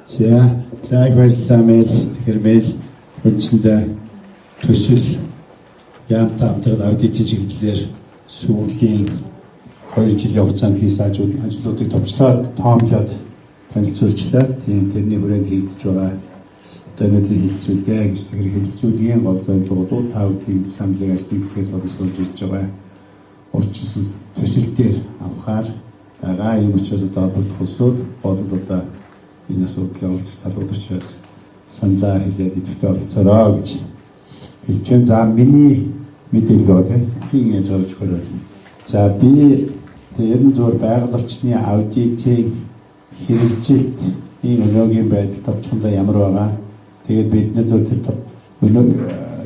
За, их баярлалаа, Мэл. Тэгэхээр Мэл үндсэндээ төсөл яамтай хамтран аудитын чиглэлээр сүүлийн 2 жилийн хугацаанд хийсэн ажлуудыг товчлоод, тоомлоод танилцуулчлаа. Тийм, тэрний хүрээнд хийгдэж байгаа одоо өнөөдрийн хэлэлцүүлгээ гэж. Тэгэхээр хэлэлцүүлгийн гол зорилго бол та бүдний саналыг ажлын хэсгээс боловсруулж ирж байгаа урьдчилсан төсөл дээр авахар байгаа. Ийм учраас одоо бүх улсууд гол л одоо энэ асуудлыг олцох талууд учраас саналаа хэлээд идэвхтэй оролцоорой гэж хэлж байна. За, миний мэдээлэл ба тийм хин яаж орж өгөөрэй. За, би ер нь зөвхөн байгаль орчны аудитын хэрэгжилт ийм өнөөгийн байдал товчхондоо ямар байгаа. Тэгээд бид нар зөв тэр өнөө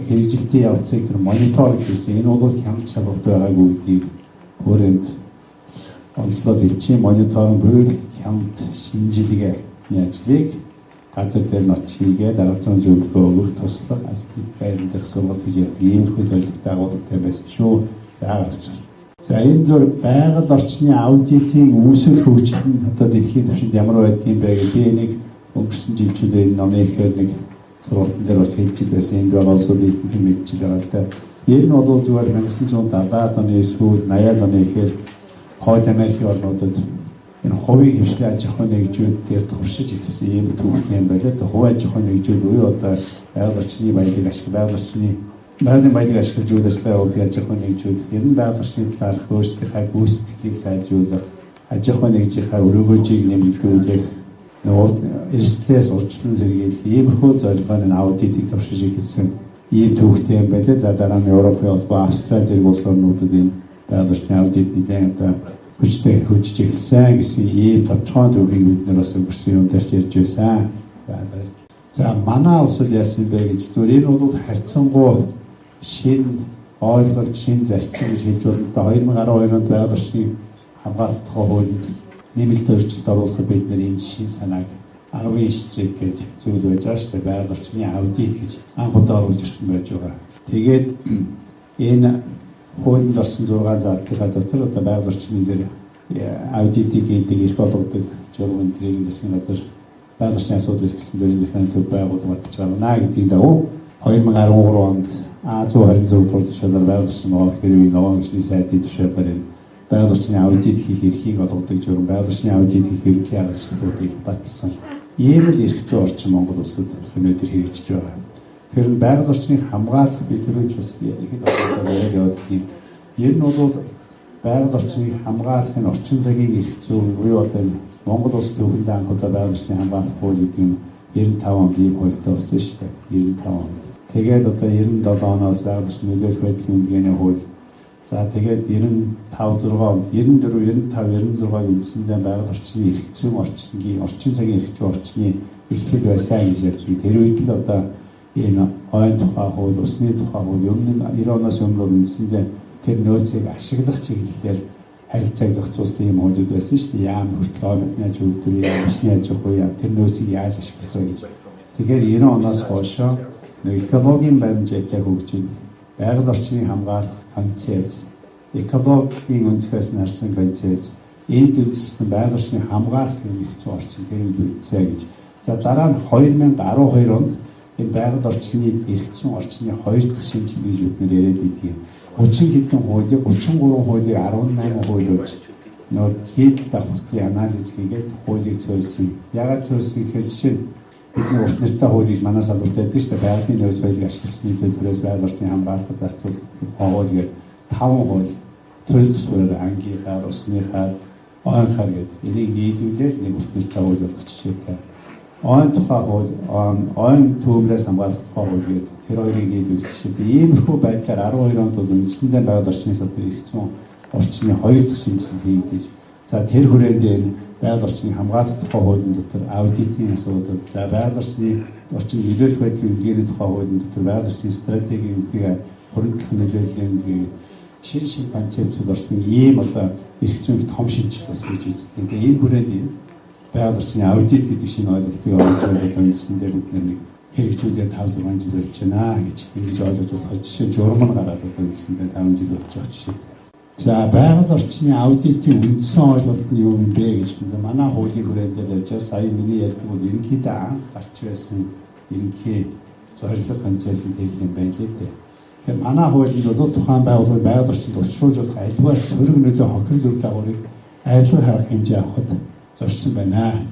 хэрэгжилтийн явцыг тэр мониторинг хийсэн. Энэ бол хяналт шалгалт байгаагүй гэдгийг өөрөнд онцлоод хэлчих. Мониторинг буюу хяналт шинжилгээний ажлыг газар дээр нь очиж хийгээд арга зүйн зөвлөгөө өгөх, туслах ажлыг байран дээрх сургалт гэж ярьдаг. Иймэрхүү зорилготой агуулгатай байсан шүү. За, гарч. За, энэ зур байгаль орчны аудитын үүсэл хөгжил нь одоо дэлхийн түвшинд ямар байдгийг бэ гэж би энийг өнгөрсөн жилчүүдээ энэ номын ихээр нэг сургалтын дээр бас хэлж байсан. Энд байгаа улсууд ихэнх нь мэдчихэж байгаа л да. Энэ нь бол зүгээр 1970-аад оны сүүл 80-аад оны ихээр Хойд Америкийн орнуудад энэ хувийн хвшлийн аж ахуйн нэгжүүд дээр туршиж эхэлсэн ийм л түүхтэй юм байлаа. Тэгээ хувийн аж ахуйн нэгжүүд буюу одоо байгаль орчны баялаг ашиг, байгаль орчны байгалийн баялаг ашиглаж үйл ажиллагаа явуулдаг аж ахуйн нэгжүүд ер нь байгаль орчны талаарх өөрсдийнхээ гүйцэтгэлийг сайжруулах, аж ахуйн нэгжийнхээ өрөөгөөжийг нэмэгдүүлэх, эрсдлээс урьдчилан сэргийлэх иймэрхүү зорилгоор энэ аудитыг туршиж эхэлсэн ийм түүхтэй юм байлаа. За, дараа нь Европын холбоо, Австрали зэрэг улс орнуудад энэ байгаль орчны аудит нэлээд одоо хүчтэй хөгжиж эхэлсэн гэсэн ийм тодорхой түүхийг бид нар бас өнгөрсөн юм дээр ярьж байсан. За, манай улсад яасан бэ гэж зүгээр энэ бол харьцангуй шинэ ойлголт, шинэ зарчим гэж хэлж болно л да. 2012 онд байгаль орчны хамгаалах тухай хуулинд нэмэлт өөрчлөлт оруулахад бид нар энэ шинэ санааг 10 штрих гэж зүйл байж байгаа шүү дээ. Байгаль орчны аудит гэж анх удаа оруулж ирсэн байж байгаа. Тэгээд энэ хуулинд орсон 6 заалтынхаа дотор одоо байгаль орчны дээр аудитыг хийдэг, эрх олгодог журам энтрийн засгийн газар байгаль орчны асуудал эрхэлсэн дөрвийн захиргааны төв байгууллага баталж гаргана гэдгийн дагуу 2013 онд А126 дугаар тушаалаар байгаль орчны ногоон хэрвээ ногоон хөгжлийн сайдын тушаалаар энэ байгаль орчны аудит хийх эрхийг олгодог журам, байгаль орчны аудит хийх ерөнхий аргачлалуудыг баталсан. Ийм л эрх зүйн орчин Монгол улсад өнөөдөр хэрэгжиж байгаа. Тэр нь байгаль орчныг хамгаалах би түрүүч бас ихэд одоо яриад яваад юм. Ер нь бол байгаль орчныг хамгаалах нь орчин цагийн эрх зүйн буюу одоо энэ Монгол улс түүхэнд анх удаа байгаль орчныг хамгаалах хууль гэдэг нь 95 онд ийм хуультай болсон шүү дээ. 95 онд. Тэгээд одоо 97 оноос байгаль орчны нөлөөлөх байдлын үнэлгээний хууль. За, тэгээд 95 6 онд 94 95 96-г үндсэндээ байгаль орчны эрх зүйн орчнгийн орчин цагийн эрх зүйн орчны эхлэл байсан гэж ярьж. Тэр үед л одоо энэ ойн тухай хууль, усны тухай хууль өмнө нь 90 оноос өмнө бол үндсэндээ тэр нөөцийг ашиглах чиглэлээр харилцааг зохицуулсан юм хуулиуд байсан шүү дээ. Яам хүртэл ой модны аж үйлдвэр, яам усны аж ахуй, яам тэр нөөцийг яаж ашиглах вэ гэж. Тэгэхээр 90 оноос хойшоо экологийн баримжаатай хөгжил, байгаль орчныг хамгаалах концепц, экологийн өнцгөөс нь харсан концепц, энд үндэслэн байгаль орчныг хамгаалах юм эрх зүйн орчин тэр үед үлдсэн гэж. За, дараа нь 2012 онд энэ байгаль орчны эрх зүйн орчны хоёр дахь шинжилгээ гэж бид нэр яриад идгийг 30 хэдэн хуулийг, 33 хуулийг 18 хууль болж нөгөө хийдэл давхрын анализ хийгээд хуулийг цөөлсөн. Ягаад цөөлсөн гэхээр жишээ нь бидний урт нэртэй хууль гэж манай салбарт байдаг шүү дээ. Байгалийн нөөц баялаг ашигласны төлбөрөөс байгаль орчныг хамгаалахад зарцуулах хууль гэдэг 5 хууль төрөл төсвөрөөр ангийнхаар, усныхаар, ойнхаар гэдэг энийг нийлүүлээд нэг урт нэртэй хууль болгох жишээтэй. Ойн тухай хууль, ойн төмрөөс хамгаалах тухай хууль гэдэг тэр хоёрыг нийлүүлэх жишээтэй. Иймэрхүү байдлаар 12 онд бол үндсэндээ байгаль орчны салбарын эрх зүйн орчны хоёр дахь шинжилгээ хийгдэж, за, тэр хүрээнд энэ байгаль орчныг хамгаалах тухай хуулийн дотор аудитын асуудал, за, байгаль орчны орчин нөлөөлөх байдлын үнэлгээний тухай хуулийн дотор байгаль орчны стратегийн үнэлгээ, хуримтлах нөлөөллийн үнэлгээ шинэ шинэ концепцүүд орсон ийм одоо эрх зүйн том шинжилгээ болсон гэж үздэг. Тэгээ энэ хүрээнд энэ байгаль орчны аудит гэдэг шинэ ойлголтыг оруулж байгаа үндсэндээ бид нэг хэрэгжүүлээ 5 6 жил болж байна гэж ингэж ойлгож болохоор жишээ журам нь гараад одоо үндсэндээ 5 жил болж байгаа жишээтэй. За, байгаль орчны аудитын үндсэн ойлголт нь юу юм бэ гэж манай хуулийн хүрээнд ярьж байгаа. Сая миний ярьдаг бол ерөнхийдөө анх гарч байсан ерөнхий зорилго концепцийн тэрл юм байна л дээ. Тэгэхээр манай хуулинд бол тухайн байгууллага байгаль орчинд учруулж болох альваа сөрөг нөлөө хохирол үр дагаврыг арилгах арга хэмжээ авахад зорьсон байна.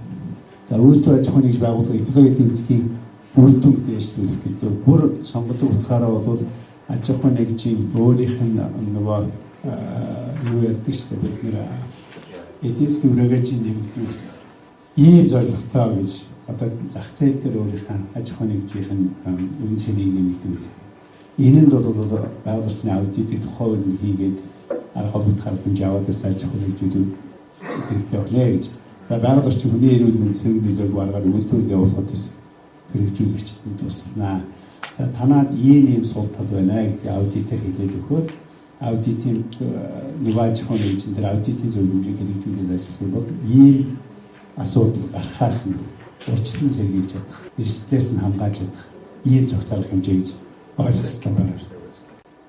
За, үйлдвэр аж ахуйн нэгж байгууллага экологи эдийн засгийн үр дүнг дээшлүүлэх гэж бүр сонгодог утгаараа бол аж ахуйн нэгжийн өөрийнх нь нөгөө юу ярьдаг шүү дээ, бид нэр эдийн засгийн үрээгээжийн нэмэгдүүлэх ийм зорилготой гэж одоо зах зээл дээр өөрийнхөө аж ахуйн нэгжийнх нь үн цэнийг нэмэгдүүлэх. Энэнд бол байгаль орчны аудитыг тухайн үед хийгээд арга холбогдох арга хэмжээ аваад байсан аж ахуйн нэгжүүд хэрэгтэй байна гэж. За, байгаль орчин хүний эрүүл мэнд сэрэг нөлөөг баргаар үйлдвэрлэл явуулахад хэрэгжүүлэгчдэд туслана. За, танаад ийм ийм сул тал байна гэдгийг аудитор хэлээд өгөхөөр аудитын нөгөө аж ахуйн нэгжин тэр аудитын зөвлөмжийг хэрэгжүүлээд ажиллах юм бол ийм асуудал гарахаас нь урьдчилан сэргийлж чадах, эрсдлээс нь хамгаалж чадах ийм зохицол арга хэмжээ гэж ойлгох хэрэгтэй байна.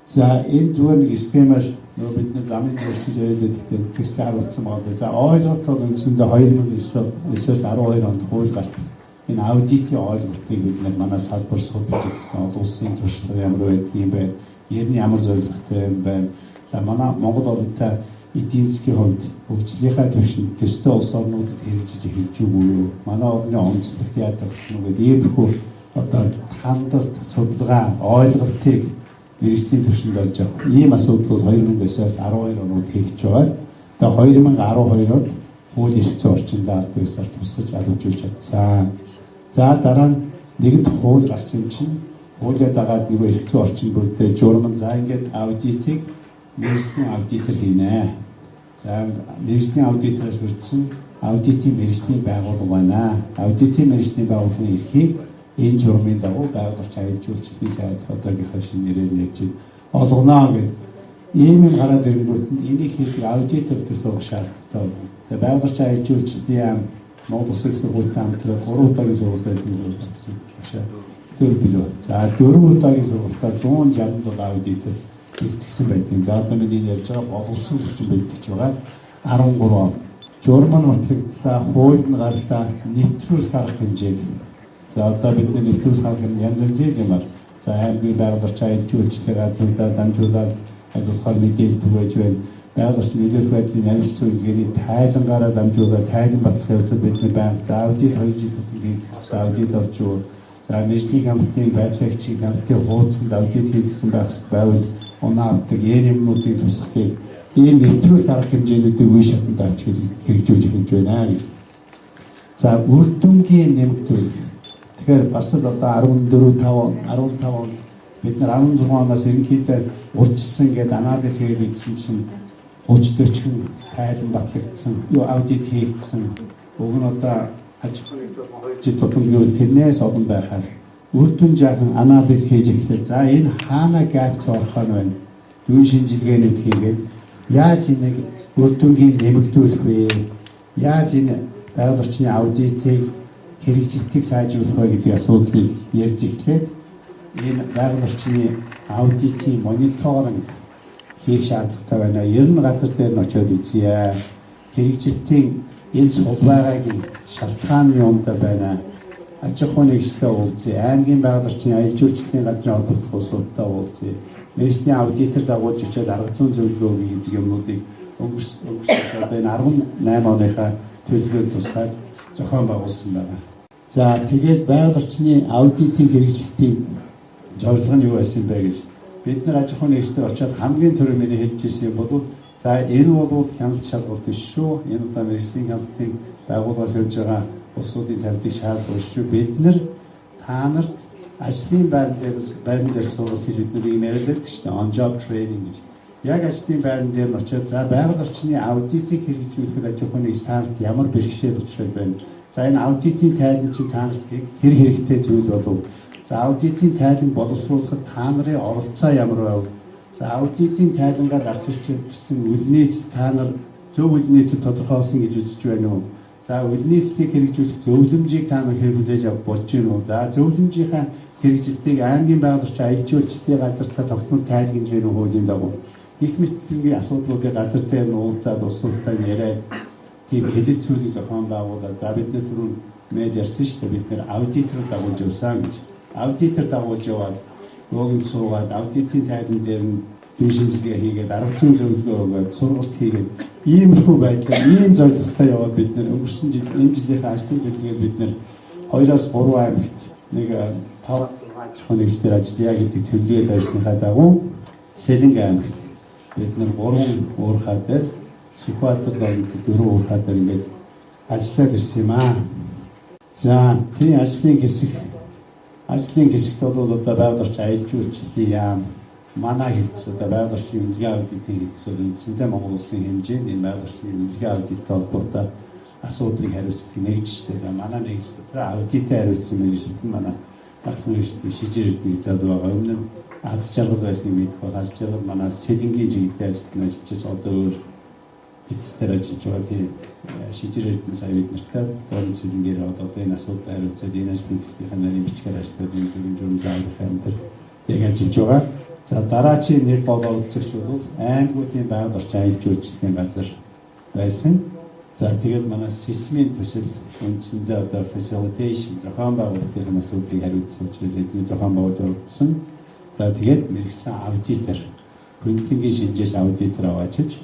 За, энэ зүгээр нэг схемээр нөгөө бид нар замын зурагч гэж яриад байдаг төстэй харуулсан байгаа. За, ойлголт бол үндсэндээ 2009-оос 12 онд хууль гартал энэ аудитын ойлголтыг бид нар манай салбар судалж эхэлсэн. Олон улсын туршлага ямар байдаг юм бэ? Ер нь ямар зорилготой юм бэ? За, манай Монгол орнтой эдийн засгийн хувьд хөгжлийнхаа түвшинд төстэй улс орнуудад хэрэгжиж эхэлж үгүй юу? Манай орны онцлогт яадаг вэ гэдэг иймэрхүү одоо хандалт, судалгаа, ойлголтыг мэргэжлийн түвшинд олж авах. Ийм асуудлууд 2009-аас 12 онууд хийгдэж байгаа. Тэгээ 2012 онд хууль эрх зүйн орчинд аль биесээр тусгаж алгажуулж чадсан. За, дараа нь нэгд хууль гарсан юм чинь хуулиа дагаад нөгөө эрх зүйн орчин бүрдээ журман за ингээд аудитыг мэргэжлийн аудитор хийнэ. За, мэргэжлийн аудитороос бүрдсэн аудитын мэргэжлийн байгууллага байна. Аудитын мэргэжлийн байгууллагын эрхийг энэ журмын дагуу байгаль орчин аялал жуулчлалын сайд одоогийнхаа шинэ нэрээр нэрж олгоно гэд ийм юм гараад ирэнгүүт нь энийг хийдэг аудитортой суух шаардлагатай болно. Тэгээ байгаль орчин аялал жуулчлалын яам Монгол Улсын их сургуультай хамтраад 3 удаагийн сургалт байдаг нь багшаа. 4 билүү. За, 4 удаагийн сургалтаар 167 аудитор бэлтгэсэн байдаг. За, одоо миний ярьж байгаа боловсон хүчин бэлтгэж байгаа 13 он. Журам нь батлагдлаа, хууль нь гарлаа, нэвтрүүлэх арга хэмжээг. За, одоо бид нэвтрүүлэх арга хэмжээ янз янзын юмар. За, аймгийн байгаль орчин аялал жуулчлалын газруудаар дамжуулаад аль болохоор мэдээлэл түгээж байна. Байгаль орчин нөлөөлөх байдлын авилс зөвлөгөөний тайлангаараа дамжуулаад тайлан батлах явцад бид нар байнга за аудит 2 жил тутамд хийгдэх ёстой, аудит орж юу. За, мэргэжлийн хамтын байцаагчийн хамтын хуудсанд аудит хийгдсэн байх ёстой байвал унаа авдаг ийм юмнуудыг тусгах гээд ийм нэвтрүүлэх арга хэмжээнүүдийг үе шатанд авч хэрэгжүүлж эхэлж байна гэж. За, үр дүнгийн нэмэгдүүлэх. Тэгэхээр бас л одоо 14 5 15 онд бид нар 16 оноос ерөнхийдөө урьдчилсан гээд анализ хийгээд үзсэн чинь 30 40 тайлан батлагдсан, юу аудит хийгдсэн. Уг нь одоо аж ахуйн 2 жил тутамд гэвэл тэрнээс олон байхаар үр дүн жаахан анализ хийж эхлэв. За, энэ хаана gap орох нь байна? Дүн шинжилгээнүүд хийгээд яаж энийг үр дүнгийн нэмэгдүүлэх вэ? Яаж энэ байгаль орчны аудитыг хэрэгжилтийг сайжруулах вэ гэдэг асуудлыг ярьж эхлээд энэ байгаль орчны аудитын мониторинг хийх шаардлагатай байна. Ер нь газар дээр нь очиод үзье. Хэрэгжилтийн энэ сул байгаагийн шалтгаан нь юунд байна? Аж ахуйн нэгжтэй уулзъя. Аймгийн байгаль орчны аялал жуулчлалын газрын холбогдох улсуудтай уулзъя. Мэргэжлийн аудитор дагуулж очиод арга зүйн зөвлөгөө өгье гэдэг юмнуудыг өнгөрсөн одоо энэ 18 оныхаа төлөвлөгөөнд тусгаад зохион байгуулсан байна. За, тэгээд байгаль орчны аудитын хэрэгжилтийн зорилго нь юу байсан бэ гэж бид нар аж ахуйн нэгжтэр очиод хамгийн түрүү миний хэлж ирсэн юм бол за энэ бол хяналт шалгалт биш шүү. Энэ удаа мэргэжлийн хяналтын байгууллагаас явж байгаа улсуудын тавьдаг шаардлага биш шүү. Бид нар та нарт ажлын байран дээр сургалт гэж бид нар юм яриад байдаг шүү дээ. On job training гэж. Яг ажлын байран дээр нь очиод за байгаль орчны аудитыг хэрэгжүүлэхэд аж ахуйн нэгж та нарт ямар бэрхшээл учраад байна? За, энэ аудитын тайлан чинь та нарт хэр хэрэгтэй зүйл болов? За, аудитын тайлан боловсруулахад та нарын оролцоо ямар байв? За, аудитын тайлангаар гарч ирсэн үл нийцэл та нар зөв үл нийцэл тодорхойлсон гэж үзэж байна уу? За, үл нийцлийг хэрэгжүүлэх зөвлөмжийг та нар хэрэглэж авах болж байна уу? За, зөвлөмжийнхаа хэрэгжилтийг аймгийн байгаль орчин аялал жуулчлалын газартаа тогтмол тайлгнаж байна уу хуулийн дагуу? Их мэтийн асуудлуудыг газар дээр нь уулзаад улсуудтай яриад тийм хэлэл зүйлийг зохион байгуулаад, за бид нар түрүүн мэйл ярьсан шүү дээ, бид нар аудитор дагуулж явсан гэж. Аудитор дагуулж яваад бөөгөнд суугаад аудитын тайлан дээр нь дүн шинжилгээ хийгээд арга зүйн зөвлөгөө өгөөд сургалт хийгээд иймэрхүү байдлаар ийм зорилготой яваад бид нар өнгөрсөн жил энэ жилийнхээ ажлын төлөвлөгөөг бид нар 2-3 аймагт нэг 5-6 аж ахуйн нэгжлээр ажиллая гэдэг төлөвлөгөө тавьсныхаа дагуу Сэлэнг аймагт бид нар 3 уурхай дээр, Сүхбаатар номд 4 уурхай дээр ингээд ажиллаад ирсэн юм аа. За, тийм ажлын хэсэгт бол одоо байгаль орчин аялал жуулчлалын яам манай хэлц, одоо байгаль орчны үнэлгээ аудитын хэлц бол үндсэндээ Монгол улсын хэмжээнд энэ байгаль орчны үнэлгээ аудиттай холбоотой асуудлыг хариуцдаг нэгж шүү дээ. За, манай нэгж дотор аудитыг хариуцсан мэргэжилт нь манай багц мэргэжилтний Шижир Эрдэнэ залуу байгаа. Өмнө нь Аз жаргал байсныг мэдэх байх. Аз жаргал манай Сэлэнгийн чиглэлийн ажилтан ажиллаж байсан, одоо өөр хэлцээр ажиллаж байгаа. Тийм Шижир Эрдэнэ сая бид нартай дорн Сэлэнгээр яваад одоо энэ асуудлыг хариуцаад энэ ажлын хэсгийнхаа нарийн бичгээр ажиллаад энэ дөрвөн журам зааврын амьдар яг ажиллаж байгаа. За, дараачийн нэг гол оролцогч бол аймагуудын байгаль орчин аялал жуулчлалын газар байсан. За, тэгээд манай сейсмийн төсөл үндсэндээ одоо facilitation зохион байгуулалтын асуудлыг хариуцсан учраас эдний зохион байгуулж оролцсон. За, тэгээд мэргэсэн аудитор, Хүндлэнгийн шинжээч аудитор аваачиж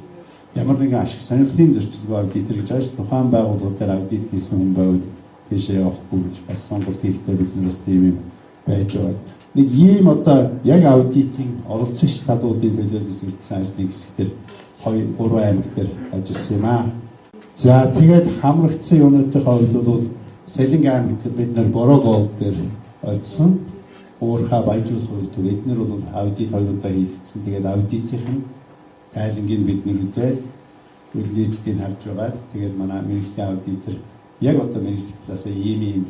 ямар нэгэн ашиг сонирхлын зөрчилгүй аудитор гэж байгаа ш. Тухайн байгууллагуудаар аудит хийсэн хүн байвал тийшээ явахгүй гэж бас сонголт хийхдээ бид нараас тийм юм байж байгаа. Нэг ийм одоо яг аудитын оролцогч талуудын төлөөлөлс үрдсэн ажлын хэсэгтэр 2 3 аймаг дээр ажилласан юм аа. За, тэгээд хамрагдсан юунуудын хувьд бол Сэлэнг аймагт бид нар Бороо гол дээр очисон. Уурхай баяжуулах үйлдвэр эднэр бол аудит 2 удаа хийгдсэн. Тэгээд аудитын тайлангийг бид нэр үзээл үл нийцдгийг харж байгаа. Тэгээд манай мэргэжлийн аудитор яг одоо мэргэжил талаас ийм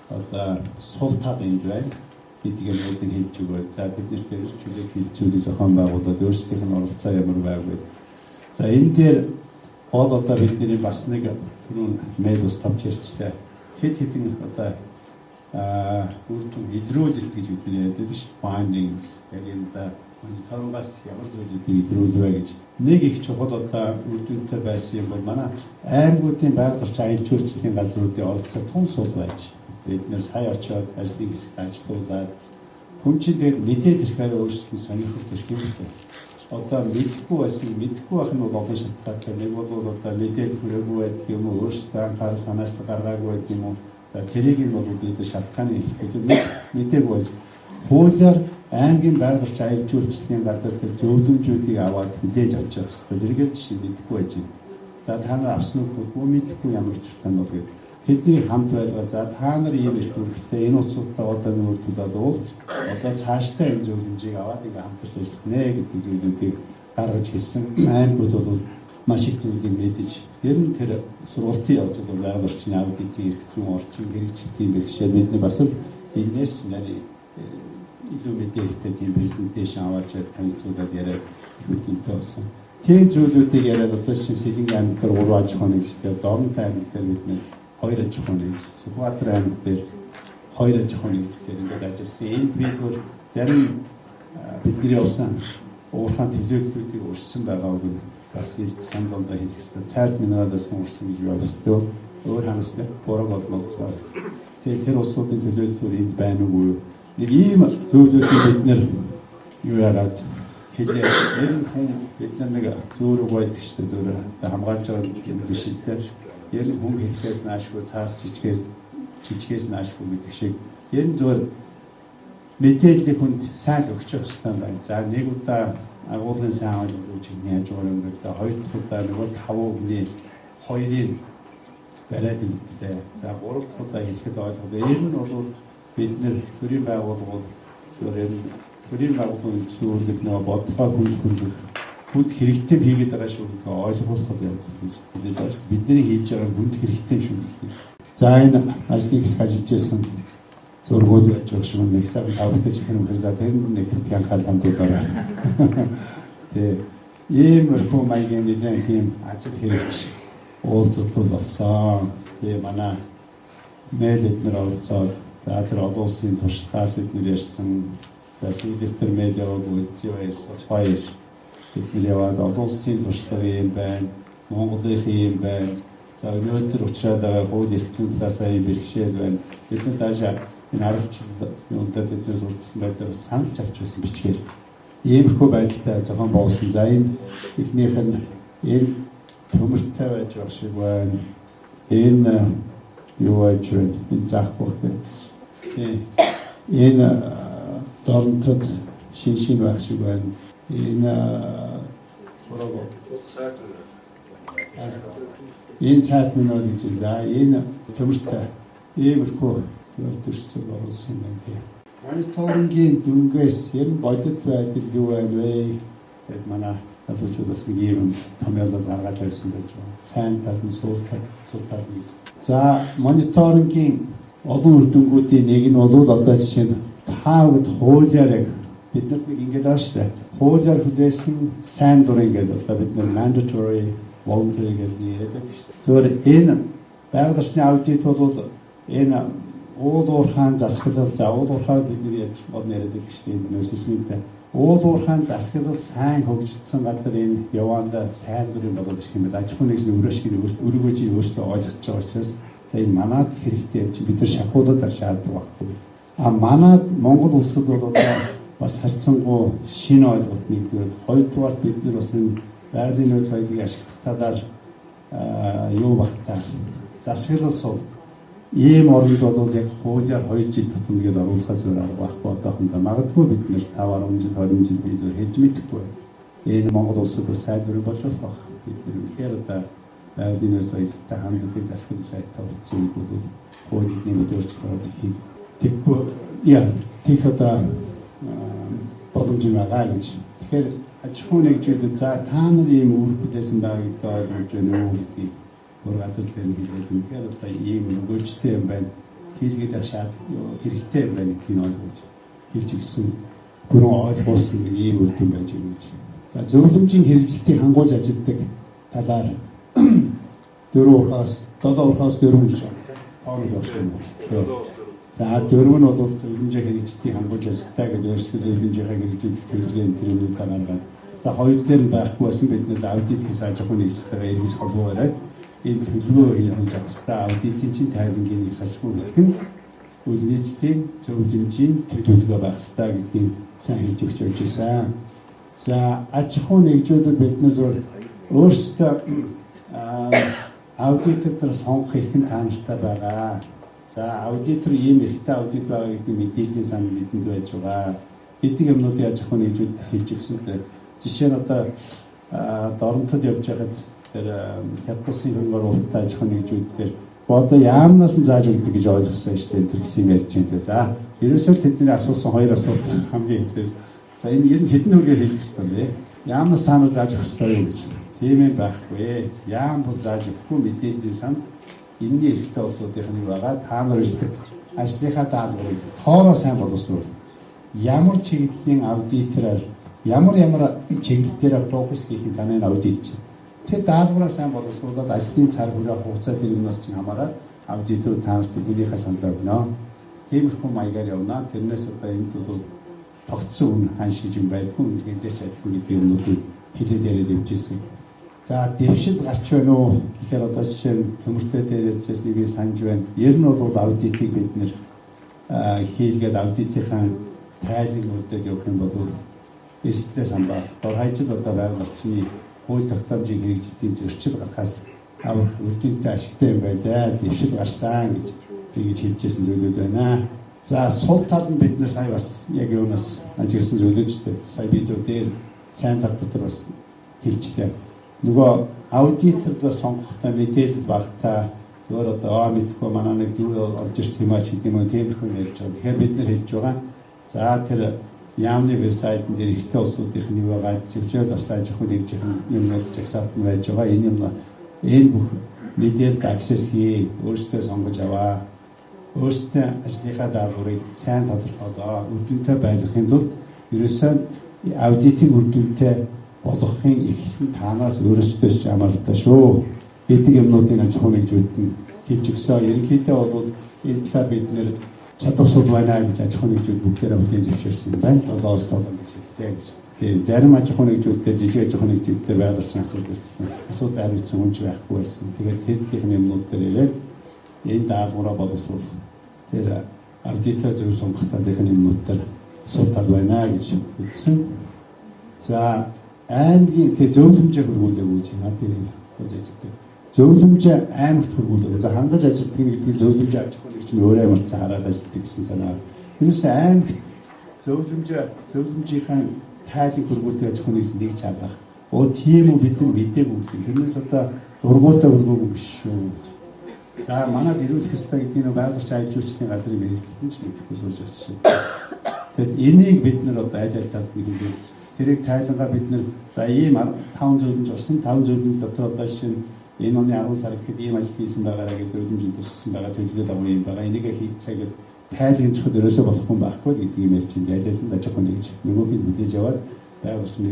одоо сул тал энд байна гэдэг юмнуудыг хэлж өгөөд, за тэд нарт эрс чөлөөт хэлцүүлэг зохион байгуулад өөрсдийнх нь оролцоо ямар байв гэдэг. За, энэ дээр гол одоо бидний бас нэг түрүүн мэйл ус товч ярьчлаа. Хэд хэдэн одоо үр дүн илрүүлэлт гэж бид нар яриад байдаг шүү. Findings яг энэ одоо мониторингаас ямар зүйлүүдийг илрүүлвэ гэж. Нэг их чухал одоо үр дүнтэй байсан юм бол манай аймагуудын байгаль орчин аялал жуулчлалын газруудын оролцоо тун сул байж. Бид нэр сая очиод ажлын хэсэгт ажилуулад хүн чинь тэгээд мэдээд ирэхээр өөрсдөө сонирхол төрөх юм байна. Одоо мэдэхгүй байсан, мэдэхгүй байх нь бол олон шалтгаантай. Нэг бол одоо мэдээлэл хүрээгүй байдаг юм уу, өөрсдөө анхаарал санаачлал гаргаагүй байдаг юм уу. За, тэрийг нь бол бид шалтгааны хэлэх. Мэдээгүй байж хуулиар аймгийн байгаль орчин аялал жуулчлалын газар тэр зөвлөмжүүдийг аваад хүлээж авч явах хэрэгтэй. Тэргээр жишээ мэдэхгүй байж байна. За, та нар авсан уу? Мэдэхгүй ямар ч утгаан бол гэдэг. Тэдний хамт байлгаа, за та нар ийм их үүрэгтэй энэ улсуудтай одоо нүүртүүлээд уулз, одоо цаашдаа энэ зөвлөмжийг аваад ингээ хамтарч ажиллах нэ гэдэг зүйлүүдийг гаргаж хэлсэн. Аймагуд бол маш их зүйлийг мэдэж, ер нь тэр сургалтын явцад бол байгаль орчны аудитын эрх зүйн орчин хэрэгжилтийн бэрхшээл бидний бас л энэс нарийн илүү мэдээлэлтэй тийм презентацийн аваач танилцуулаад яриад их үр дүнтэй болсон. Тийм зүйлүүдийг яриад одоо чинь Сэлэнгийн аймаг дээр 3 аж ахуйн нэгжлээр, Дорнот аймаг дээр бид нэг 2 аж ахуйн нэгж, Сүхбаатар аймаг дээр 2 аж ахуйн нэгжлээр ингээд ажилласан. Энд би зүгээр зарим бидний явсан уурхаан төлөөллүүдийг урьдсан байгаа үг нь бас илт санал ондоо хэлэх хэрэгтэй. Цайрт минералаас урьдсан гэж би ойлгостой. Өөр хангастай буруу болмол байна. Тэгээ тэр улсуудын төлөөлөл зүгээр энд байна уу? Нэг ийм зүйлүүдийг бид нэр юу яагаад хэлээ. Ер нь хүн бид нар нэг зөөр үг байдаг шүү дээ. Зөөр хамгаалж байгаа юм биш л дээ. Ер нь хүн хэлэхээс наашгүй цаас жижигээс наашгүй гэдэг шиг ер нь зөвөр мэдээллийг хүнд сайн л өгч явах хэрэгтэй байна. За, нэг удаа агуулгын сайн ойлгуулж ихний хажуугаар өнгөрлөө. Хоёр дахь удаа нөгөө 5 үгний 2-ыг бариад илтлээ. За, гурав дахь удаа хэлэхэд ойлголоо. Ер нь бол бид нэр төрийн байгууллага бол ер нь төрийн байгууллагын үүрэг нөгөө бодлогоо хүнд хүргэх, хүнд хэрэгтэй хийгээд байгаа шүү гэдгийг ойлгуулах юм гэж хэлээд байгаа шүү. Бидний хийж байгаа хүнд хэрэгтэй шүү гэдэг. За, энэ ажлын хэсэг ажиллаж байсан зургууд байж байгаа шүү. Нэг сайхан тавтай чихэр мөхөр, за тэр нэг битгий анхаарал хандуулаарай. Тэгээ иймэрхүү маягийн нэлээд тийм ажил хэрэгч уулзалтууд болсон. Тэгээ манай мэйл эднэр оролцоод, за тэр олон улсын туршлагаас бид нэр ярьсан. За, сүүлийнх тэр мэйл яваагүй Элзий баяр, Сул баяр. Бид нар яваад олон улсын туршлага юм байна, Монголын юм байна. За өнөөдөр учраад байгаа хууль эрх зүйн талаасаа юм бэрхшээл байна. Бид нар даашаа энэ аргачлал юундаа тэднээс урдсан байдлаар бас саналж авч байсан бичгээр. Иймэрхүү байдалтай зохион байгуулсан. За энэ эхнийх нь энэ төмөртэй байж байх шиг байна. Энэ юу байж байна? Энэ заахгүй бах. Энэ дорнотод шин шин байх шиг байна. Энэ энэ цайт минерал гэж. За энэ төмөртэй иймэрхүү дүрсээр оруулсан байна тий. Мониторингийн дүнгээс ер нь бодит байдал юу байна вэ? Гэт манай залуучууд бас нэг юм томьёолол гаргаад байсан байж байгаа. Сайн тал нь сул тал нь. За мониторингийн олон үр дүнгуудын нэг нь бол одоо жишээ нь таавд хуулиар яг бид нар нэг ингэж байгаа шүү дээ. Хуулиар хүлээсэн сайн дурын гэдэг одоо бид нар mandatory voluntary гэдэг яриад байдаг шүү дээ. Тэгэхээр энэ байгаль орчны аудит бол энэ уул уурхаан засаглал, за уул уурхаа бид нар яаж гол яриад байдаг шүү дээ. Энэ сейсмиктэй уул уурхаан засаглал сайн хөгжсөн газар энэ яваанда сайн дурын болоод ирэх юм байна. Аж ахуйн нэгжний өрөөшгийг өргөөж өөрсдөө ойлгож байгаа учраас за энэ манад хэрэгтэй юм чи бид нар шахуулаад ах шаардлага байхгүй. А манад Монгол улсад бол одоо бас харьцангуй шинэ ойлголт нэгдүгээр, хоёрдугаар бид нар бас энэ байгалийн нөөц баялагийг ашиглах талаар юу багтаа засаглал сул ийм оронд бол яг хуулиар 2 жил тутамд гээд оруулахаас өөр арга байхгүй одоохондоо. Магадгүй бид нэр 5 10 жил 20 жил би зөв хэлж мэдэхгүй. Энэ Монгол улсад бас сайн дурын болж болох байх. Бид нэр үнэхээр одоо байгалийн нөөц баялагтай ханддаг засаглал сайтай болсон үед бол хуулийг нэмэлт өөрчлөлт хийх тэггүй яа тийх одоо боломж юм байгаа гэж. Тэгэхээр аж ахуйн нэгжүүдэд за та нар ийм үүрэг хүлээсэн байгаа гэдгийг ойлгож байна уу гэдгийг өөр газар дээр нь хэлээд үнэхээр одоо ийм өгөөжтэй юм байна. Хийлгээд шаардлага хэрэгтэй юм байна гэдгийг ойлгож хэлж өгсөн. Гүрэн ойлгуулсан нэг ийм үр дүн байж байна гэж. За зөвлөмжийн хэрэгжилтийг хангуулж ажилладаг талаар 4 урхаас 7 урхаас 4 гэж тооног байх юм уу? За 4 нь бол зөвлөмжийн хэрэгжилтийг хангуулж ажилладаг гэдэг өөрсдөө зөвлөмжийнхаа хэрэгжүүлэх төлөвлөгөө энэ юмнуудаа гаргаад. За хоёр дээр нь байхгүй байсан бид нэр аудит хийсэн аж ахуйн нэгжтэйгээ эргэж холбоо бариад энэ төлөвлөгөө хийж авах хэрэгтэй. Аудитын чинь тайлангийн нэг салшгүй хэсэг нь үл нийцлийн зөвлөмжийн төлөвлөгөө байх хэрэгтэй гэдгийг сайн хэлж өгч явж байсан. За аж ахуйн нэгжүүдэд бид нар зөв өөрсдөө аудитор сонгох эрх нь та нартай байгаа. За аудитор ийм эрхтэй аудит байгаа гэдэг мэдээллийн сан бидэнд байж байгаа. Гэдэг юмнуудыг аж ахуйн нэгжүүдэд хэлж өгсөн. Жишээ нь одоо Доронтод явж байхад тэр Хятад улсын хөрөнгө оруулалттай аж ахуйн нэгжүүд дээр одоо яамнаас нь зааж өгдөг гэж ойлгосон шүү дээ. Тэр гэсэн юм ярьж байна. За ерөөсөө тэдний асуусан хоёр асуулт хамгийн ихээр за энэ ер нь хэдэн төгрөгөөр хийх ёстой юм бэ? Яамнаас та нар зааж өгөх ёстой юу гэж. Тийм юм байхгүй. Яам бол зааж өгөхгүй мэдээллийн сан энэний эрхтэй улсуудын нэг байгаа. Та нар ажлынхаа даалгаврыг тоороо сайн боловсруул. Ямар чиглэлийн аудитороор ямар чиглэл дээр фокус хийх нь таны аудит чинь. Тэр даалгавраа сайн боловсруулаад ажлын цар хүрээ хугацаа тэр юмнаас чинь хамаарат аудитор та нарт хүнийхээ саналаа өгнө. Тиймэрхүү маягаар явна. Тэрнээс одоо энд бол тогтсон үн ханш гэж юм байдгүй. Үнэхээр ч адилхан гэдэг юмнуудыг хэлээд яриад явж ирсэн. За дэвшил гарч байна уу гэхээр одоо жишээ нь төмөртэй дээр ярьж байсныг би санаж байна. Ер нь бол аудитыг бид нэр хийлгээд аудитынхаа тайлан үрдээд явах юм бол эрсдлээ самбаах. Дор хаяжл одоо байгаль орчны хууль тогтоомжийн хэрэгжилтийн зөрчил гарахаас авах үр дүнтэй ашигтай юм байлаа. Дэвшил гарсан гэж тэгж хэлж байсан зүйлүүд байна. За сул тал нь бид нар сая бас яг юунаас ажигласан зүйлүүд ч дээ. Сая би зөв дээр сайн тал дотор бас хэлжлээ. Нөгөө аудитордоо сонгохдоо мэдээлэл багтаа зүгээр одоо мэдгүй манай нэг дүү олж ирсэн юм а ч гэдэг юм уу тиймэрхүү юм ярьж байгаа. Тэгэхээр бид нар хэлж байгаа. За тэр яамны вебсайтн дээр ихтэй улсуудын юу байгаа зөвшөөрөл авсан аж ахуйн нэгжийн юмнууд жагсаалт нь байж байгаа. Энэ юм энэ бүх мэдээлэлд аксес хий, өөрсдөө сонгож аваа. Өөрсдөө ажлынхаа даалгаврыг сайн тодорхойлоо. Үр дүнтэй байлгахын тулд ерөөсөө аудитын үр дүнтэй болгохын эхлэл нь танаас өөрөөсөө ч хамааралтай шүү. Гэдэг юмнуудыг аж ахуйн нэгжүүд нь хэлж өгсөн. Ерөнхийдөө бол энэ талаар бид нэр чадварсууд байна гэж аж ахуйн нэгжүүд бүгдээрээ хүлээн зөвшөөрсөн юм байна. 7-7 гэж хэлдэг гэж. Тийм зарим аж ахуйн нэгжүүдтэй жижиг аж ахуйн нэгжүүдтэй байгаль орчин асуудал ирсэн. Асуудал хариуцсан хүн ч байхгүй байсан. Тэгээд тэдгийнх нь юмнууд дээр ирээд энэ даалгавраа боловсруулах. Тэр аудитороо зөв сонгох талынх нь юмнууд дээр сул тал байна гэж үзсэн. За аймгийн тэг зөвлөмжөө хөргүүлээгүй гэж тийм ажилладаг. Зөвлөмжөө аймагт хөргүүлээгүй. За хангаж ажилладаг гэдэг нь зөвлөмжөө аж ахуйн нэгж нь өөрөө ямарчсан хараад ажилладаг гэсэн санаа. Ерөөсөө аймагт зөвлөмжийнхаа тайлыг хөргүүлдэг аж ахуйн нэгж нэг чалгах. Оо тийм үү, бид нар мдээгүй гэж. Тэрнээс одоо дургуутаа хөргөөгүй биш шүү гэж. За манад эрүүлэх ёстой гэдгийг нь байгаль орчин аялал жуулчлалын газрын мэргэжилтэн ч мэдэхгүй сууж очив. Тэгэд энийг бид нар одоо аль аль талд нэг юм тэрийг тайлангаа бид нар за ийм 5 зөвлөмж болсон, 5 зөвлөмж дотор одоо шинэ энэ оны 10 сар гэхэд ийм ажил хийсэн байгаараа гэж зөвлөмжөнд тусгасан байгаа, төлөвлөлөө дагуу юм байгаа. Энийг хийцээ гэд тайлгнчиход ерөөсөө болохгүй байхгүй л гэдэг юм ярьж байна. Аль аль нь аж ахуйн нэгж нөгөөх нь хүлээж аваад байгаль орчин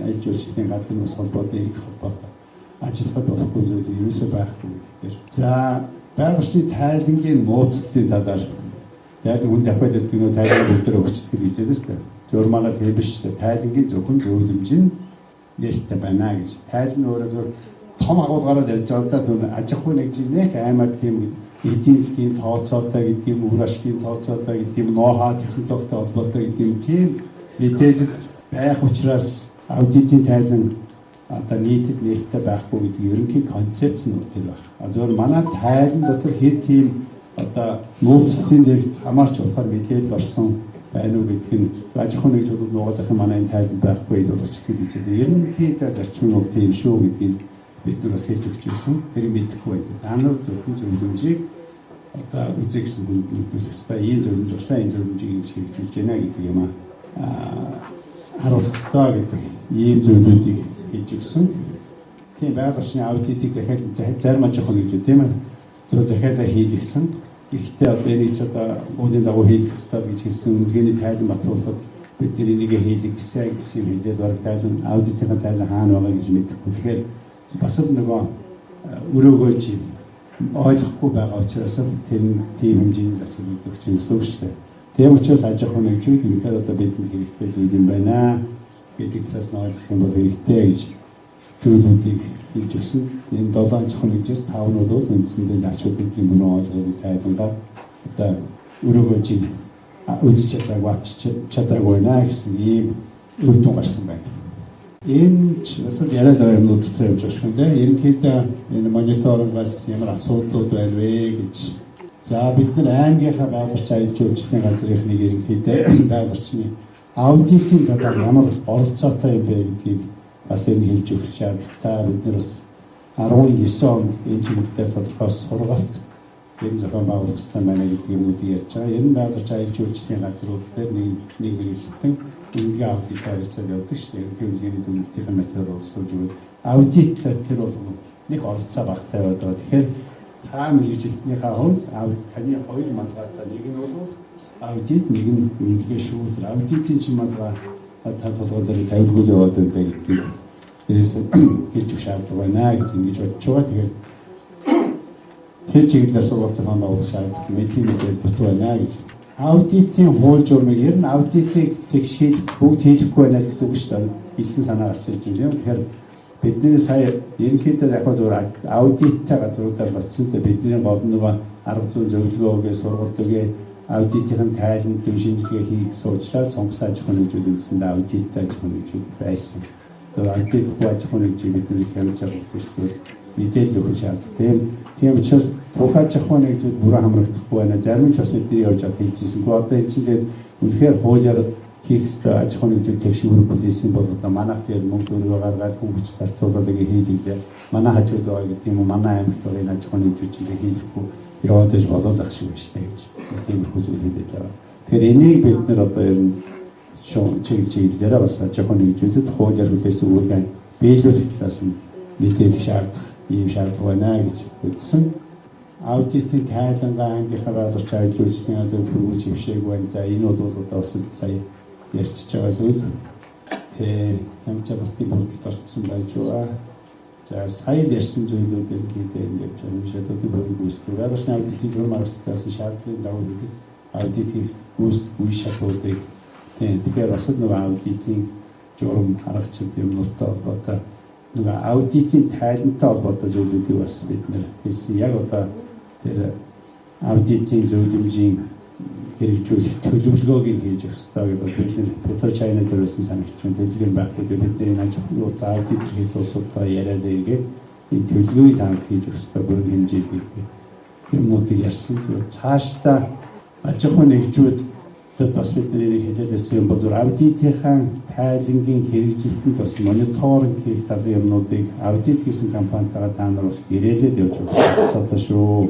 аялал жуулчлалын газрын бас холбоотой, эрх холбоотой ажиллахад болохгүй зүйл ерөөсөө байхгүй гэдэг дээр. За байгаль орчны тайлангийн нууцлалын талаар тайлан хүн дахиад ирдэг нөө тайлан бүгдээр өгчдөг гэж хэлсэн шүү дээ. Журмаараа тийм биш. Тайлангийн зөвхөн зөвлөмж нь нээлттэй байна гэж. Тайлан өөрөө зөв том агуулгаараа ярьж байгаа даа. Түн аж ахуйн нэгжийн нэг аймаар тийм эдийн засгийн тооцоотой гэдэг юм, үр ашигын тооцоотой гэдэг юм, ноу-хау технологитой холбоотой гэдэг юм тийм мэдээлэл байх учраас аудитын тайлан одоо нийтэд нээлттэй байхгүй гэдэг ерөнхий концепц нь тэр баг. А зөвхөн манай тайлан дотор хэр тийм одоо нууцлалын зэрэгт хамаарч болохоор мэдээлэл орсон байна уу гэдг нь аж ахуйн нэгж бол нуугуулах манай энэ тайлан байхгүй ил болгочдөг гэж байна. Ерөнхийдөө зарчим нь бол тийм шүү гэдгийг бид нар бас хэлж өгч байсан. Тэр мэдэхгүй байна. Та нар зөвхөн зөвлөмжийг одоо үзье гэсэн хүнд мэдүүлэх ёстой. Ийм зөвлөмж болсон, энэ зөвлөмжийг ингэж хэрэгжүүлж байна гэдэг юм харуулах ёстой гэдэг ийм зүйлүүдийг хэлж өгсөн. Тийм байгаль орчны аудитыг захиал зарим аж ахуйн нэгж тийм ээ. Зөв захиалаа хийлгэсэн. Гэхдээ одоо энийг ч одоо хуулийн дагуу хийлгэх ёстой гэж хэлсэн үнэлгээний тайлан батлуулахад бид нар энийг хийлгэсэн гэсэн юм хэлээд бараг тайлан аудитын тайлан хаана байгаа гэж мэдэхгүй. Тэгэхээр бас л нөгөө өрөөгөөж ойлгохгүй байгаа учраас тэр нь тийм хэмжээний ач холбогдол өгч юм гэсэн үг шүү дээ. Тийм учраас аж ахуйн нэгжүүд үнэхээр одоо бидэнд хэрэгтэй зүйл юм байна гэдэг талаас нь ойлгох юм бол хэрэгтэй гэж зүйлүүдийг хэлж өгсөн. Энэ 7 аж ахуйн нэгжээс 5 нь бол үндсэндээ ач холбогдлын бүрэн ойлгоогүй тайлангаа одоо өрөөгөөж үзэж чадаагүй, авч чадаагүй байна гэсэн ийм үр дүн гарсан байна. Энэ ч бас л яриад байгаа юмнууд дотор явж байгаа шүү дээ. Ерөнхийдөө энэ мониторингоос ямар асуудлууд байна вэ гэж. За бид нар аймгийнхаа байгаль орчин аялал жуулчлалын газрын нэг ерөнхийдөө байгаль орчны аудитын талаар ямар оролцоотой юм бэ гэдгийг бас энэ хэлж өгөх шаардлагатай. Бид нар бас 19 онд энэ чиглэлээр тодорхой сургалт ер нь зохион байгуулах хэрэгтэй байна гэдэг юмнуудыг ярьж байгаа. Ер нь байгаль орчин аялал жуулчлалын газрууд дээр нэг мэргэжилтэн үнэлгээ аудитаар харьцаад явдаг шүү дээ. Ерөнхий үнэлгээний дүгнэлтийн материал боловсруулж өгөөд аудитаар тэр болгон нэг оролцоо багтай байдаг. Тэгэхээр та мэргэжилтнийхээ хувьд таны хоёр малгайтай нэг нь бол аудит, нэг нь үнэлгээ шүү. Тэр аудитын чинь малгай та толгой дээр тавилгүй яваад байна гэдгийг дээрээс хэлж өгөх шаардлага байна гэж ингэж бодож байгаа. Тэгэхээр тэр чиглэлээр сургалт зохион байгуулах шаардлага мэдээлэл дутуу байна гэж. Аудитын хууль журмыг ер нь аудитыг тэгш хийх бүгд хийхгүй байна гэсэн үг шүү дээ. Хэлсэн санаа гарч ирж байна юм. Тэгэхээр бидний сая ерөнхийдөө яг зөвөр аудиттай газруудаар очсон л дээ. Бидний гол нөгөө арга зүйн зөвлөгөө өгөө, сургалт өгөө, аудитын тайлан дэв шинжилгээ хийх гэсэн учраас сонгосон аж ахуйн нэгжүүд үндсэндээ аудиттай аж ахуйн нэгжүүд байсан. Тэгэхээр аудитгүй аж ахуйн нэгжийг бид нэг хянаж чадахгүй шүү дээ. Мэдээлэл өгөх шаардлагатай. Тийм учраас бүх аж ахуйн нэгжүүд бүрэн хамрагдахгүй байна. Зарим нь ч бас бидний явж байхад хэлж ирсэн. Одоо энэ чинь тэгээд үнэхээр хуулиар хийх ёстой аж ахуйн нэгжүүд тэгш үүрэг бүлээсэн бол одоо манайх тэр мөнгө төгрөгөө гаргаад хүн хүч зарцуулаад ингэ хийлээ. Манай хажууд байгаа гэдэг юм уу, манай аймагт байгаа энэ аж ахуйн нэгжүүд чинь хийлэхгүй яваад иж болоод ах шиг байна шүү дээ гэж. Тиймэрхүү зүйл хэлээд байгаа. Тэгэхээр энийг бид нар одоо ер нь чиглэл дээрээ бас аж ахуйн нэгжүүдэд хуулиар хүлээсэн үүргээ биелүүлэх талаас нь мэдээлэх шаардах ийм шаардлага байна гэж үзсэн. Аудитын тайлангаа ангийнхаа байгаль орчин аялал жуулчлалын газар хөргүүлж хөвшөөгүй байна. За энэ бол одоо бас сая ярьчихж байгаа зүйл. Тэ хямд чадалтын бүрдэлд орчихсон байж байгаа. За сая л ярьсан зүйлүүд ерөнхийдөө энэ явж байгаа шалгалтын бодлого гүйцэтгэх. Байгаль орчны аудитын журам аргачлалаас шаардлагын дагуу хийдэг аудит гүйцэтгэх үе шатуудыг тэгэхээр бас л нөгөө аудитын журам аргачлал юмнуудтай холбоотой нөгөө аудитын тайлантай холбоотой зүйлүүдийг бас бид нэр хэлсэн. Яг одоо тэр аудитын зөвлөмжийн хэрэгжүүлэх төлөвлөгөөг нь хийж өгөх ёстой гэдэг бид нэр Петро Чайна дээр байсан санагч төлөвлөгөө байхгүй. Бид нэр энэ аж ахуйн аудитор хийсэн улсуудтайгаа яриад эргээд энэ төлөвлөгөөийг таамаг хийж өгөх ёстой бүрэн хэмжээд гэдэг юмнуудыг ярьсан. Зүгээр цаашдаа аж ахуйн нэгжүүдэд бас бид нар энийг хэлээд байсан юм бол зүгээр аудитынхаа тайлангийн хэрэгжилтэнд бас мониторинг хийх талын юмнуудыг аудит хийсэн компанитайгаа та нар бас гэрээлээд явж байгаа шүү.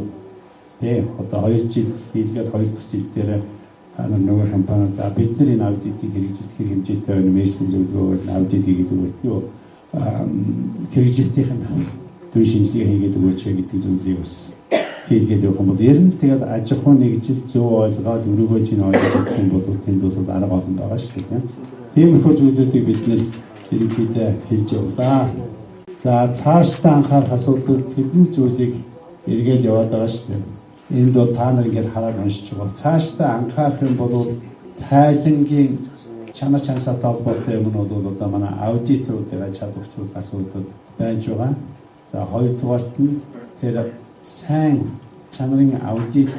Одоо 2 жил хийлгээд 2 дахь жил дээр та нар нөгөө компаниар за бид нар энэ аудитыг хэрэгжилт хэр хэмжээтэй байна, мэргэжлийн зөвлөгөөр аудит хийгээд өгөөч. Юу хэрэгжилтийн дүн шинжилгээ хийгээд өгөөч гэдэг зүйлийг бас хийлгээд явах юм бол ер нь тэгээд аж ахуйн нэгжил зөв ойлгоод өрөөгөө чинь ойлгож чадах юм бол тэнд бол арга олон байгаа шүү дээ. Тиймэрхүү зүйлүүдийг бид нэр ерөнхийдөө хэлж явлаа. За цаашдаа анхаарах асуудлууд хэдэн зүйлийг эргээл яваад байгаа шүү дээ. Энд бол та нар ингээд хараад уншиж байгаа. Цаашдаа анхаарах юм бол тайлангийн чанар чансаатай холбоотой юм нь бол одоо манай аудиторуудыг ач холбогдох асуудал байж байгаа. За хоёрдугаарт нь тэр сайн чанарын аудит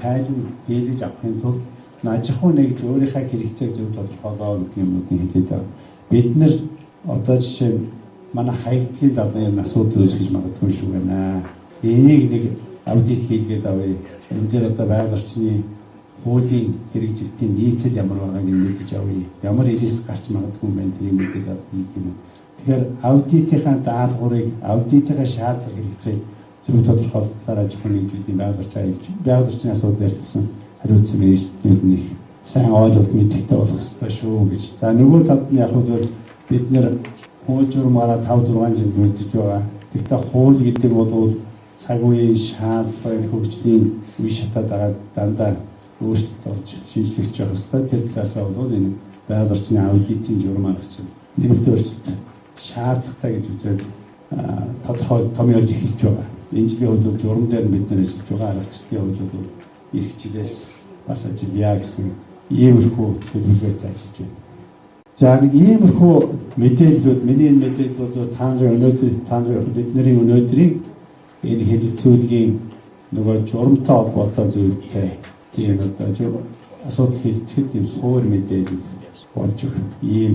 тайлан хийлгэж авахын тулд аж ахуй нэгж өөрийнхөө хэрэгцээг зөв тодорхойлоо гэдэг юмнуудыг хэлээд байгаа. Бид нар одоо жишээ нь манай хаягдлын далайн асуудал үүсгэж магадгүй шүү гэнэ. Энийг нэг аудит хийлгээд авъя. Энэ дээр одоо байгаль орчны хуулийн хэрэгжилтийн нийцэл ямар байгааг нь мэдэж авъя. Ямар риск гарч магадгүй юм бэ тэрийг мэдээд авъя гэдэг юм. Тэгэхээр аудитынхаа даалгаврыг, аудитынхаа шаардлага хэрэгцээг зөв тодорхойлолтоор аж ахуйн нэгжүүдийн байгаль орчин аялж, байгаль орчны асуудал ярилцсан хариуцсан менежментүүд нь их сайн ойлголт мэдээлэлтэй болох ёстой шүү гэж. За нөгөө талд нь яг хөө бид нэр хууль журмаараа 5 6 жил мөрдөж байгаа. Тэгэхдээ хууль гэдэг бол цаг үеийн шаардлага, хөгжлийн үе шатаад байгаа дандаа өөрчлөлт орж шинжлэгдэж явах ёстой. Тэр талаасаа бол энэ байгаль орчны аудитын журам аргачлал нэмэлт өөрчлөлт шаардлагатай гэж үзээд тодорхой томьёолж эхэлж байгаа. Энэ жилийн хувьд бол журам дээр бид нар ажиллаж байгаа. Аргачлалын хувьд бол эх жилээс бас ажиллая гэсэн иймэрхүү төлөвлөгөөтэй ажиллаж байна. За нэг иймэрхүү мэдээллүүд, миний энэ мэдээлэл бол та нарын өнөөдөр, та нарын бидний өнөөдрийн энэ хэлэлцүүлгийн нөгөө журамтай холбоотой зүйлтэй тийм одоо асуудал хэлцэхэд тийм суур мэдээлэл болж өгөх ийм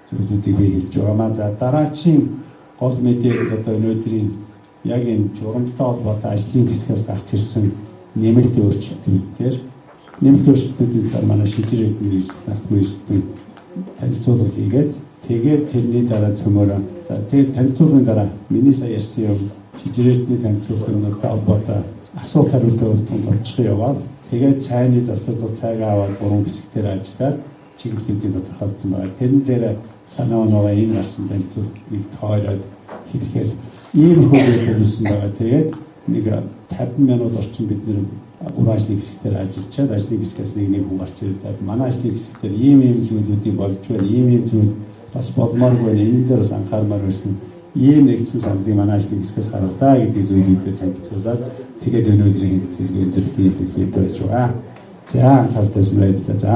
зүйлүүдийг би хэлж байгаамаа. За дараачийн гол мэдээлэл одоо өнөөдрийн яг энэ журамтай холбоотой ажлын хэсгээс гарч ирсэн нэмэлт өөрчлөлтүүд дээр нэмэлт өөрчлөлтүүдийн талаар манай шижир эрдэнэ мэргэжилтэн танилцуулга хийгээд тэгээд тэрний дараа цөмөрөө за тэгээд танилцуулгын дараа миний сая ярьсан юм шижир эрдэнэ танилцуулах юмнуудтай холбоотой асуулт хариултын урдтанд очих яваал тэгээд цайны завсарлага цайгаа аваад 3 хэсэгтэр ажиллаад чиглэлүүдийг тодорхойлсон байгаа. Тэрэн дээр санаа оноогоо энэ гарсан танилцуулгыг тойроод хэлэхээр иймэрхүү зүйл төлөвлөсөн байгаа. Тэгээд нэг 50 минут орчим бид нэр 3 ажлын хэсэгтэр ажиллачаад ажлын хэсгээс нэг хүн гарч ирээд за манай ажлын хэсэгтэр ийм ийм зүйлүүдийг болж байна, ийм ийм зүйл бас болмооргүй байна, энэ дээр бас анхаармаар байсан ийм нэгдсэн саналыг манай ажлын хэсгээс гаргадаа гэдэг зүйлүүдэд танилцуулаад тэгээд өнөөдрийн хэлэлцүүлэг өндөрлөхийн төлөвлөлтөй байж байгаа. За анхаарал тавьсан баярлалаа. За